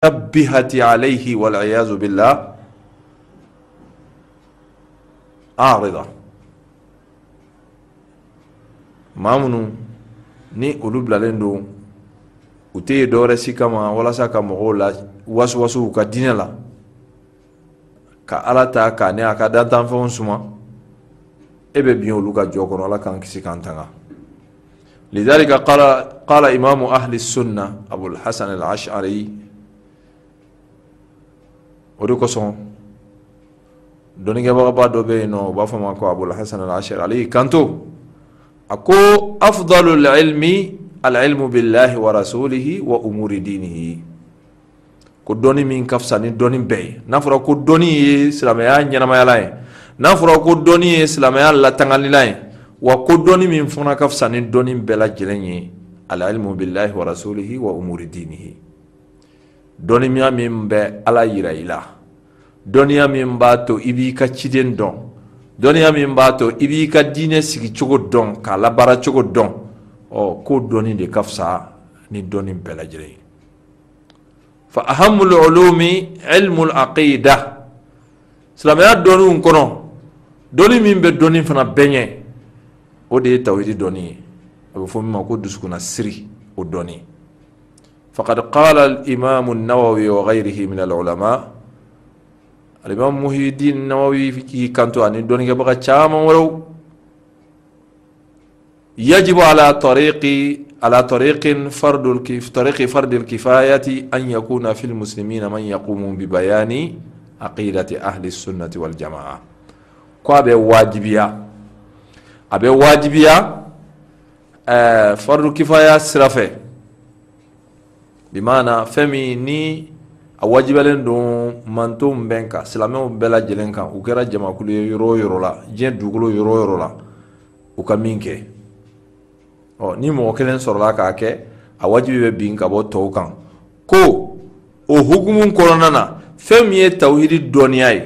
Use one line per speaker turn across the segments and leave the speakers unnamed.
Mushabbihati alayhi wal iyazu billah arida. Maa minnu ni olu bilalen don, u tɛ yen dɔwɛrɛ si kama walasa ka mɔgɔw la wasuwasu u ka diinɛ la, ka Ala ta k'a ni a ka dantanfɛnw suma, e bɛ bin olu ka jɔ kɔnɔ. Ala k'an kisi k'an tanga. Lidhalika qala qala imamu ahli sunna Abul Hasan al-Ash'ari. O de kosɔn dɔnnikɛbagaba dɔ bɛ yen nɔ, u b'a fɔ a ma ko Abul Hasan al-Ash'ari, ale y'i kanto, a ko: afdalul ilmi al-ilmu billahi wa rasulihi wa umuri dinihi. Ko dɔnni min ka fisa ni dɔnni bɛɛ ye, n'a fɔra ko dɔnni ye silamɛya ɲɛnamayala ye, n'a fɔra ko dɔnni ye silamɛya latangalila ye, wa ko dɔnni min fana ka fisa ni dɔnni bɛɛ lajɛlen ye, al-ilmu billahi wa rasulihi wa umuri dinihi, dɔnniya min bɛ Ala yira i la, dɔnniya min b'a to i b'i ka ciden dɔn, dɔnniya min b'a to i b'i ka diinɛ sigi cogo dɔn, k'a labaara cogo dɔn, ɔ k'o dɔnni de ka fisa ni dɔnni bɛɛ lajɛlen ye. Fa ahammul ulumi ilmul aqida. Silamɛya dɔnniw kɔnɔ, dɔnni min bɛ dɔnni fana bɛɛ ɲɛ, o de ye tawhidi dɔnni ye, a bɛ fɔ min ma ko dusukunna siri, o dɔnni. Faqad qala al-imam an-Nawawi wa ghayrihi min al-ulama. Al-imam Muhyiddin Nawawi k'i kanto ani dɔnnikɛbaga caman wɛrɛw: yajibu ala tariqin fardul kif tariqi fardil kifayati an yakuna fil muslimina man yaqumu bi bayani aqidati ahli sunnati wal jamaa. Ko a bɛ wajibiya, a bɛ wajibiya fardu kifaya sira fɛ, bimaana fɛn min ni a wajibiyalen don mantonw bɛɛ kan, silamɛw bɛɛ lajɛlen kan, u kɛra jamakulu ye yɔrɔ o yɔrɔ la, diɲɛ dugukolo yɔrɔ o yɔrɔ la, u ka min kɛ. Ɔ ni mɔgɔ kelen sɔrɔla k'a kɛ, a wajibi bɛ bin ka bɔ tɔw kan. Ko o hukumu kɔnɔna na, fɛn min ye tawhidi dɔnniya ye,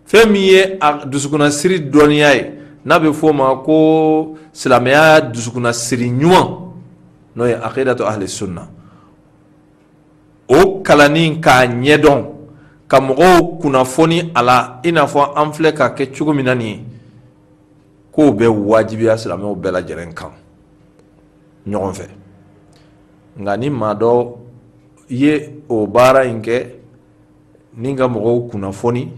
fɛn min ye a dusukunnasiri dɔnniya ye, n'a bɛ f'o ma ko silamɛya dusukunnasiri ɲuman, n'o ye aqidatu ahli sunna, o kalanni k'a ɲɛdɔn ka mɔgɔw kunnafoni a la, i n'a fɔ an filɛ k'a kɛ cogo min na nin ye, k'o bɛ wajibiya silamɛw bɛɛ lajɛlen kan ɲɔgɔn fɛ. Nka ni maa dɔ ye o baara in kɛ ni ka mɔgɔw kunnafoni,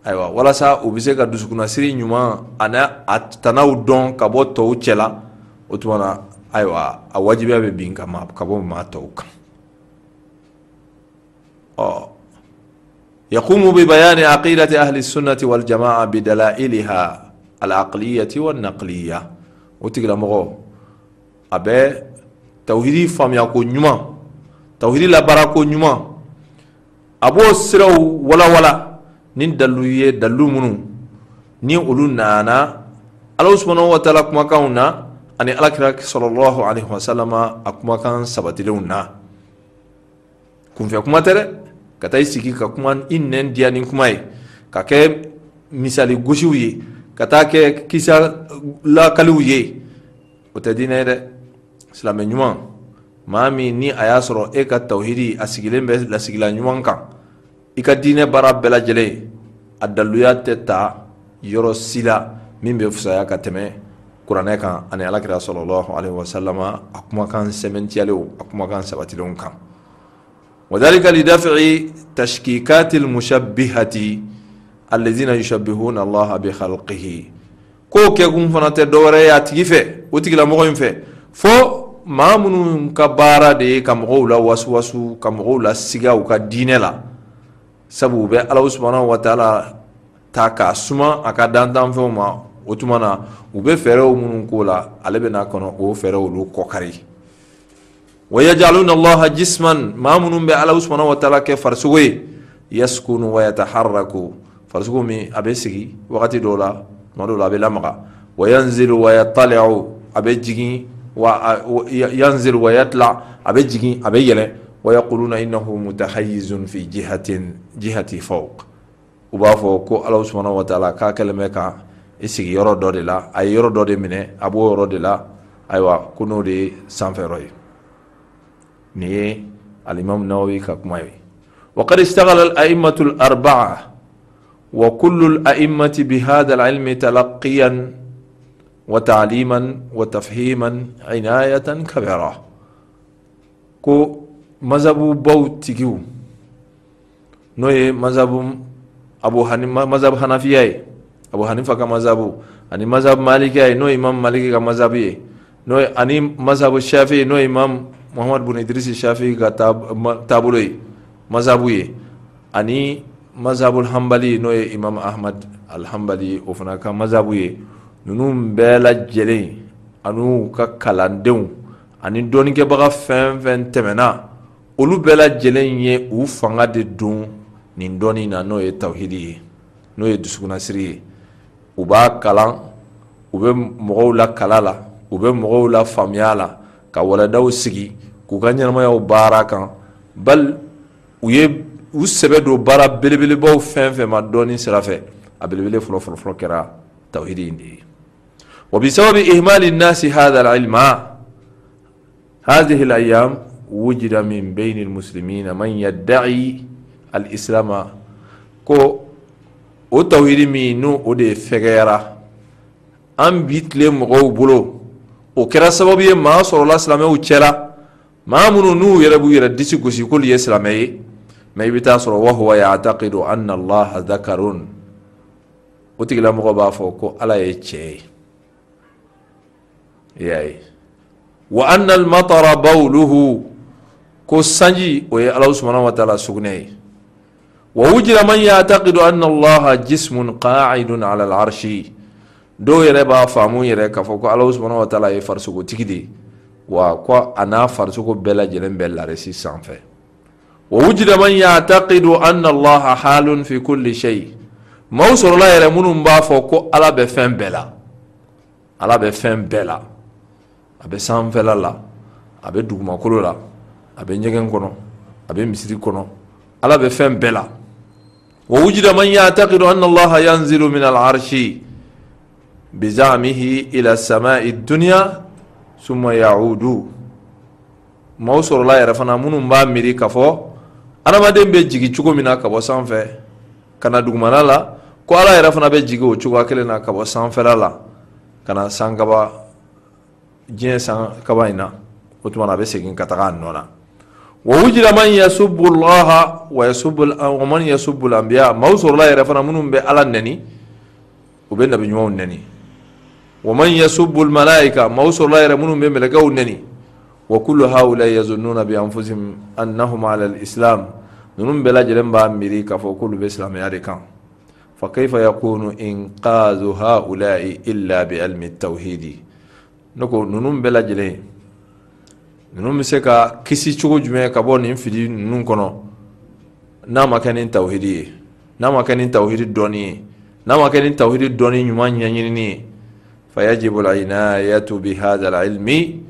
ayiwa, walasa u bɛ se ka dusukunnasiri ɲuman ani a tanaw dɔn ka bɔ tɔw cɛ la, o tuma na, ayiwa, a wajibiya bɛ bin ka bɔ maa tɔw kan. Ɔ yaqumu bi bayani aqidati ahli sunnati wal jamaa bi dalailiha al aqliyati wan naqliya. O tigilamɔgɔ a bɛ tawhidi faamuya ko ɲuman, tawhidi labaara ko ɲuman, a b'o siraw walawala ni dalilu ye, dalilu minnu ni olu nana Ala subhanahu wa taala kumakanw na ani Alakira sallallahu alaihi wasallam a kumakan sabatilenw na. Kunfɛ kuma tɛ dɛ, ka taa i sigi ka kuma i nɛn diya ni kuma ye, ka kɛ misali gosiw ye, ka taa kɛ kisa lakaliw ye, o tɛ diinɛ ye dɛ. Silamɛ ɲuman, maa min ni a y'a sɔrɔ e ka tawhidi a sigilen bɛ lasigila ɲuman kan, i ka diinɛ baara bɛɛ lajɛlen a daluya tɛ ta yɔrɔ si la min bɛ fisaya ka tɛmɛ kuranɛ kan ani Alakira sallallahu alaihi wasallam a kumakan sɛmɛntiyalenw, a kumakan sabatilenw kan. Wadhalika lidaf'i tashkikati almushabbihati alladhina yushabbihuna Allah bi khalqihi. K'o kɛkun fana tɛ dɔwɛrɛ ye a tigi fɛ, o tigilamɔgɔ in fɛ, fo maa minnu ka baara de ye ka mɔgɔw la wasuwasu, ka mɔgɔw la siga u ka diinɛ la, sabu u bɛ Ala subhanahu wa taala ta k'a suma a ka dantanfɛnw ma. O tuma na, u bɛ fɛɛrɛw minnu k'o la, ale bɛ n'a kɔnɔ o fɛɛrɛw olu kɔkari. Wa yaj'aluna Allaha jisman. Maa minnu bɛ Ala subhanahu wa taala kɛ farisogo ye, yaskunu wa yataharraku, farisogo min a bɛ sigi wagati dɔw la, tuma dɔw la a bɛ lamaga, wa yanzilu wa yattali'u, a bɛ jigin, wa yanzilu wa yatla, a bɛ jigin, a bɛ yɛlɛ, wa yaquluna innahu mutahayyizun fi jihatin jihati fawq. U b'a fɔ ko Ala subhanahu wa taala k'a kɛlen bɛ ka i sigi yɔrɔ dɔ de la, a ye yɔrɔ dɔ de minɛ, a b'o yɔrɔ de la, ayiwa, ko n'o de ye sanfɛ yɔrɔ ye. Nin ye Alimami Nawawi ka kuma ye. Wa qad ishtaghala al-a'immatu al-arba'a wa kullu al-a'immati bi hadha al-ilmi talaqqiyan wa ta'liman wa tafhiman inayatan kabira. Ko mazabu baw tigiw, n'o ye mazabu Abu Hanifa, mazabu Hanafiya ye, Abu Hanifa ka mazabu, ani mazabu Malikiya ye, n'o ye Imam Maliki ka mazabu ye, n'o ye ani mazabu Shafi, n'o ye Imam Muhammad bin Idris Shafi ka taabolo ye, mazabu ye, ani mazabu Hanbali, n'o ye Imam Ahmad al-Hanbali, o fana ka mazabu ye. Ninnu bɛɛ lajɛlen an'u ka kalandenw ani dɔnnikɛbaga fɛn fɛn tɛmɛna, olu bɛɛ lajɛlen ye u fanga de don nin dɔnni na, n'o ye tawhidi ye, n'o ye dusukunnasiri ye. U b'a kalan, u bɛ mɔgɔw la kala la, u bɛ mɔgɔw la faamuya la, ka waladaw sigi k'u ka ɲɛnamayaw baara kan. Bali u ye u sɛbɛ don baara belebelebaw fɛn fɛn ma dɔnni sira fɛ, a belebele fɔlɔ fɔlɔ fɔlɔ kɛra tawhidi in de ye. Wa bisababi ihmali nasi hadha al-ilma hadhihi al-ayyam wujida min bayni al-muslimina man yadda'i al-islam. Ko o tawhidi min n'o o de fɛgɛyara an bi tile mɔgɔw bolo, o kɛra sababu ye maa sɔrɔla silamɛw cɛla, maa minnu n'u yɛrɛ b'u yɛrɛ disi gosi k'olu ye silamɛ ye, mɛ i bɛ taa sɔrɔ wa huwa ya'taqidu anna Allaha dhakarun, o tigilamɔgɔ b'a fɔ ko Ala ye cɛ ye. I y'a ye. Wa anna al-matara bawluhu, ko sanji o ye Ala subhanahu wa ta'ala sugunɛ ye. Wa wujida man ya'taqidu anna Allaha jismun qa'idun 'ala al-arshi, dɔw yɛrɛ b'a faamu yɛrɛ k'a fɔ ko Ala subhanahu wa ta'ala ye farisogotigi de ye, wa ko a n'a farisogo bɛɛ lajɛlen bɛ laresi sanfɛ. Wa wujida man ya'taqidu anna Allaha halun fi kulli shay, maaw sɔrɔla yɛrɛ minnu b'a fɔ ko Ala bɛ fɛn bɛɛ la, Ala bɛ fɛn bɛɛ la, a bɛ sanfɛla la, a bɛ dugumakolo la, a bɛ ɲɛgɛn kɔnɔ, a bɛ misiri kɔnɔ, Ala bɛ fɛn bɛɛ la. Wa wujida man ya'taqidu anna Allaha yanzilu min al-arshi bizamihi ila samai dunya summa ya'udu. Maaw sɔrɔla yɛrɛ fana minnu b'a miiri k'a fɔ adamaden bɛ jigin cogo min na ka bɔ sanfɛ ka na dugumana la, ko Ala yɛrɛ fana bɛ jigin o cogoya kelen na ka bɔ sanfɛla la ka na sankaba, diɲɛ sankaba in na, o tuma na a bɛ segin ka taga a nɔ na. Wa wujida man yasubbu Allaha wa yasubbu wa man yasubbu al-anbiya, maaw sɔrɔla yɛrɛ fana minnu bɛ Ala nɛni, u bɛ nabi ɲumanw nɛni. Wa man yasubbu al-malaika, maaw sɔrɔla yɛrɛ minnu bɛ mɛlɛkɛw nɛni. Wa kullu haula yazunnuna bi anfusihim annahum ala al-islam, ninnu bɛɛ lajɛlen b'a miiri k'a fɔ k'olu bɛ silamɛya de kan. Fa kayfa yakunu inqazu haula'i illa bi ilmi at-tauhidi, ne ko ninnu bɛɛ lajɛlen ninnu bɛ se ka kisi cogo jumɛn ka bɔ nin fili ninnu kɔnɔ n'a ma kɛ ni tawhidi ye, n'a ma kɛ ni tawhidi dɔnni ye, n'a ma kɛ ni tawhidi dɔnni ɲuman ɲɛɲinini ye. Fa yajibu al-inayatu bi hadha al-ilmi,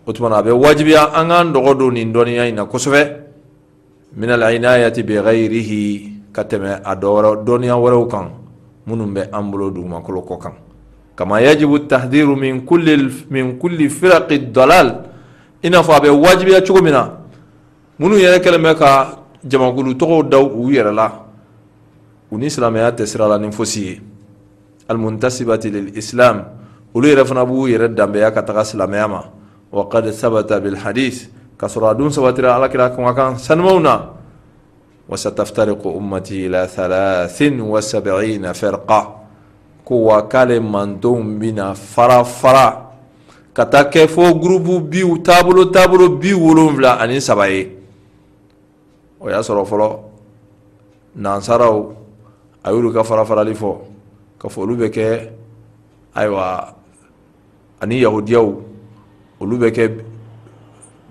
o tuma na a bɛ wajibiya an k'an dɔgɔ don nin dɔnniya in na kosɛbɛ, min al-inayati bi ghayrihi, ka tɛmɛ a dɔ wɛrɛ dɔnniya wɛrɛw kan minnu bɛ an bolo dugumakolo kɔ kan. Kama yajibu tahdhiru min kulli firaqi dalal, i n'a fɔ a bɛ wajibiya cogo min na minnu yɛrɛ kɛlen bɛ ka jamakulu tɔgɔw da u yɛrɛ la, u ni silamɛya tɛ sira la ni fosi ye. Almuntasibati lil islam, olu yɛrɛ fana b'u yɛrɛ danbeya ka taga silamɛya ma. Wa qad sabata bil hadith, ka sɔrɔ a dun sabatira Ala kira kumakan sanumaw na. Wa sataftariqu ummati ila 73 firqa, ko wa k'ale mantonw bɛna fara fara ka taa kɛ fo gurupu bi taabolo 73 ye. O y'a sɔrɔ fɔlɔ nansaraw a y'olu ka fara farali fɔ k'a fɔ olu bɛ kɛ, ayiwa, ani yahudiyaw olu bɛ kɛ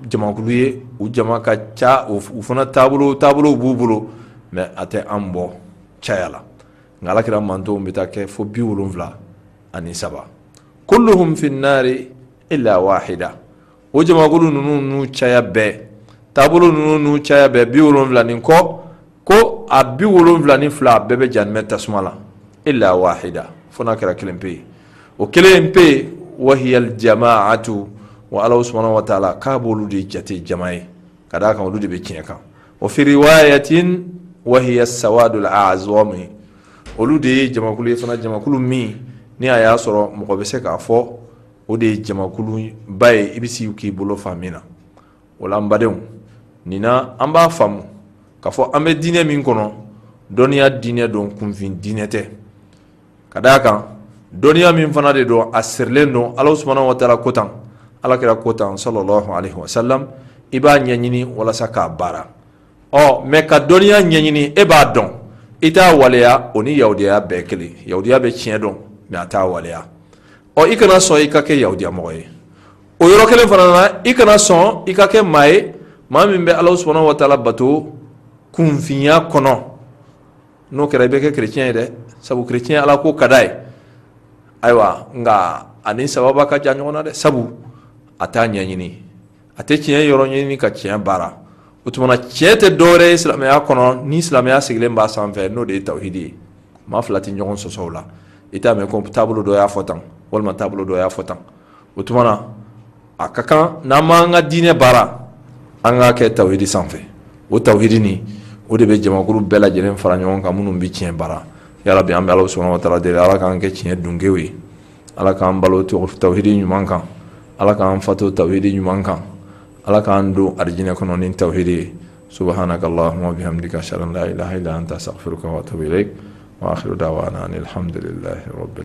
jamakulu ye, u jama ka ca, u fana taabolo b'u bolo, mɛ a tɛ an bɔ caya la. Nka Ala kira mantonw bɛ taa kɛ fo 73. Kulluhum fi nari illa wahida, o jamakulu ninnu n'u caya bɛɛ, taabolo ninnu n'u caya bɛɛ 70 ni kɔ, ko a 72 bɛɛ bɛ jahanamɛ tasuma la, illa wahida, fo n'a kɛra kelen pe ye. O kelen pe, wa hiya al-jama'atu, wa Ala subhanahu wa ta'ala k'a b'olu de jate jama ye, Ka d'a kan, olu de bɛ tiɲɛ kan. Wa fi riwayatin wa hiya sawadul a'zami, olu de ye jamakulu ye fana, jamakulu min ni a y'a sɔrɔ mɔgɔ bɛ se k'a fɔ o de ye jamakuluba ye, i bɛ se k'i bolo fa min na. O la, n badenw, nin na an b'a faamu k'a fɔ an bɛ diinɛ min kɔnɔ, dɔnniya diinɛ don, kunfin diinɛ tɛ. Ka d'a kan, dɔnniya min fana de don, a sirilen don Ala subhanahu wa taala ko tan, Ala kira ko tan, sallallahu alaihi wasallam. I b'a ɲɛɲini walasa k'a baara. Ɔ mɛ, ka dɔnniya ɲɛɲini, e b'a dɔn, i t'a waleya, o ni yahudiya bɛɛ kelen. Yahudiya bɛ tiɲɛ dɔn, mɛ a t'a waleya. Ɔ i kana sɔn i ka kɛ yahudiya mɔgɔ ye. O yɔrɔ kelen fana na, i kana sɔn i ka kɛ maa ye, maa min bɛ Ala subhanahu wa taala bato kunfinya kɔnɔ. N'o kɛra, i bɛ kɛ kerecɛn ye dɛ, sabu kerecɛn Ala ko ka d'a ye. Ayiwa, nka ani sababa ka jan ɲɔgɔn na dɛ, sabu a t'a ɲɛɲini, a tɛ tiɲɛ yɔrɔ ɲini ka tiɲɛ baara. O tuma na, tiɲɛ tɛ dɔwɛrɛ ye silamɛya kɔnɔ ni silamɛya sigilen b'a sanfɛ, n'o de ye tawhidi ye. Maa fila tɛ ɲɔgɔn sɔsɔ o la. I t'a mɛn ko taabolo dɔ y'a fɔ tan walima taabolo dɔ y'a fɔ tan. O tuma na, a ka kan n'an m'an ka diinɛ baara, an k'a kɛ tawhidi sanfɛ. O tawhidi nin, o de bɛ jamakulu bɛɛ lajɛlen fara ɲɔgɔn kan minnu bɛ tiɲɛ baara. Yarabi, an bɛ Ala subhanahu wa taala deli, Ala k'an kɛ tiɲɛ dunkew ye, Ala k'an balo tawhidi ɲuman kan, Ala k'an fato tawhidi ɲuman kan, Ala k'an don arijinɛ kɔnɔ ni tawhidi ye. Subhanaka allahumma bihamdika, ashhadu an la ilaha illa anta, astaghfiruka wa atubu ilaik, wa akhiru da'wana alhamdulillahi rabbil